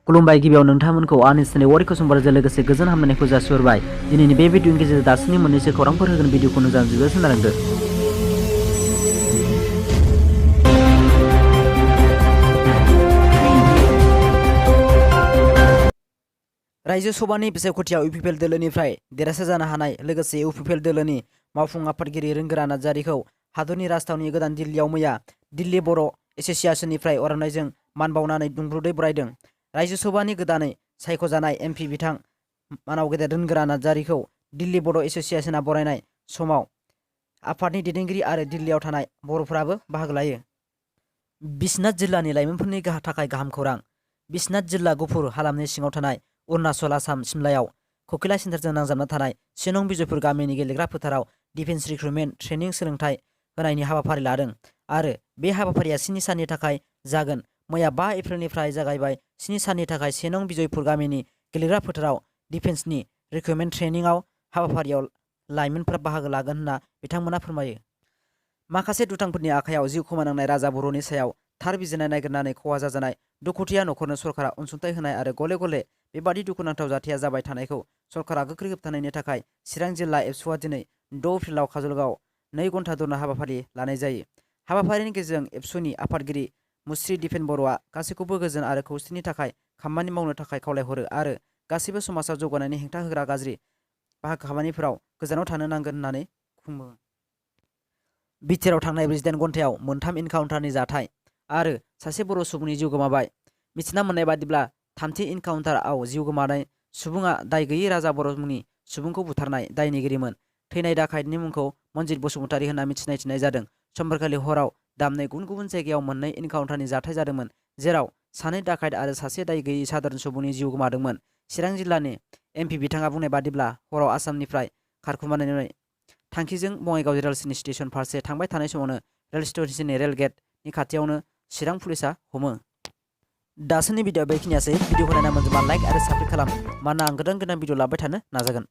खुलुमबाय गिबियाव नोंथांमोनखौ आंनि चेनेल वारिखौ समबारजों लोगोसे गोजोन हामलायनायखौ जासिहरबाय। दिनैनि बे भिडिअनि गेजेरजों दासिमनि मोननैसो खौरांफोर होगोन भिडिअखौ मोजां जोबोद खोनालांदो। रायजो सभानि बिसायख'थियाव इउपिपिएल दोलोनिफ्राय देरहासार जानो हानाय लोगोसे इउपिपिएल दोलोनि मावफुं आफादगिरि रोंगोरा नार्जारिखौ हादरनि राजथावनि गोदान दिल्लीयाव मैया दिल्ली बर' एस'सिएशननिफ्राय अरायनायजों मान बावनानै दुंब्रुदै बरायदों। रायजो सभानि गोदानै सायख'जानाय एमपि बिथां मानाव गेदेर रोंगोरा नार्जारिखौ दिल्ली बर' एस'सिएशना बरायनाय समाव आफादनि दैदेनगिरि आरो दिल्लीयाव थानाय बर'फोराबो बाहागो लायो। बिश्वनाथ जिल्लानि लाइमोनफोरनि थाखाय गाहाम खौरां। बिश्वनाथ जिल्ला गुफुर हालामनि सिङाव थानाय अरुणाचल आसाम सिमलायाव ककिला सेन्टारजों नांजाबना थानाय 1 नं बिजयपुर गामिनि गेलेग्रा फोथाराव डिफेन्स रिक्रुटमेन्ट ट्रेनिं सोलोंथाइ होनायनि हाबाफारि लादों आरो बे हाबाफारिया 7 साननि थाखाय जागोन। मैया 5 एप्रिलनिफ्राय जागायबाय 7 साननि थाखाय 1 नं बिजयपुर गामिनि गेलेग्रा फोथाराव डिफेन्सनि रिक्रुटमेन्ट ट्रेनिंआव हाबाफारियाव लाइमोनफोरा बाहागो लागोन होनना बिथांमोना फोरमायो। माखासे दुथांफोरनि आखायाव जिउ खोमानांनाय राजा बर'नि सायाव थार बिजिरनाय नागिरनानै खहा जाजानाय दुखुथिया नखरनो सरकारा अनसुंथाइ होनाय आरो गले गले बेबादि दुखुनांथाव जाथाया जाबाय थानायखौ सरकारा गोख्रै होबथानायनि थाखाय चिरां जिल्ला एबसुआ दिनै 6 एप्रिलाव काजलगावआव 2 घन्टा धरना हाबाफारि लानाय जायो। हाबाफारिनि गेजेरजों एबसुनि आफादगिरि मुस्रि दिपेन बर'आ गासैखौबो गोजोन आरो खौसेथिनि थाखाय खामानि मावनो थाखाय खावलायहरो आरो गासैबो समाजाव जौगानायनि हेंथा होग्रा गाज्रि खामानिफोराव गोजानाव थानो नांगोन होननानै बुङो। बिटिआरआव थांनाय 48 घन्टायाव 3 इनकाउन्टारनि जाथाय आरो सासे बर' सुबुंनि जिउ गोमाबाय। मिथिना मोननाय बादिब्ला 3थि इनकाउन्टारआव जिउ गोमानाय सुबुङा दाय गैयै राजा बर' मुंनि सुबुंखौ बुथारनाय दायनिगिरिमोन। थैनाय डाकाइतनि मुंखौ मनजित बसुमतारी होनना मिथिनाय जादों। समबारखालि हराव दामनै गुबुन गुबुन जायगायाव 2 इनकाउन्टारनि जाथाय जादोंमोन, जेराव 2 डाकाइत आरो सासे दाय गैयै सादारन सुबुंनि जिउ गोमादोंमोन। चिरां जिल्लानि एमपि बिथाङा बुंनाय बादिब्ला हराव आसामनिफ्राय खारखुमानानै थांखिजों बङाइगाव रेल स्टेशन फारसे थांबाय थानाय समावनो रेल स्टेशननि रेल गेटनि खाथियावनो चिरां पुलिसा हमो। दासिमनि भिडिअ बेखिनियासै। भिडिअखौ नायना मोजांबा लाइक आरो साबस्क्राइब खालाम, मानोना आं गोदान भिडिअ लाबोबाय थानो नाजागोन।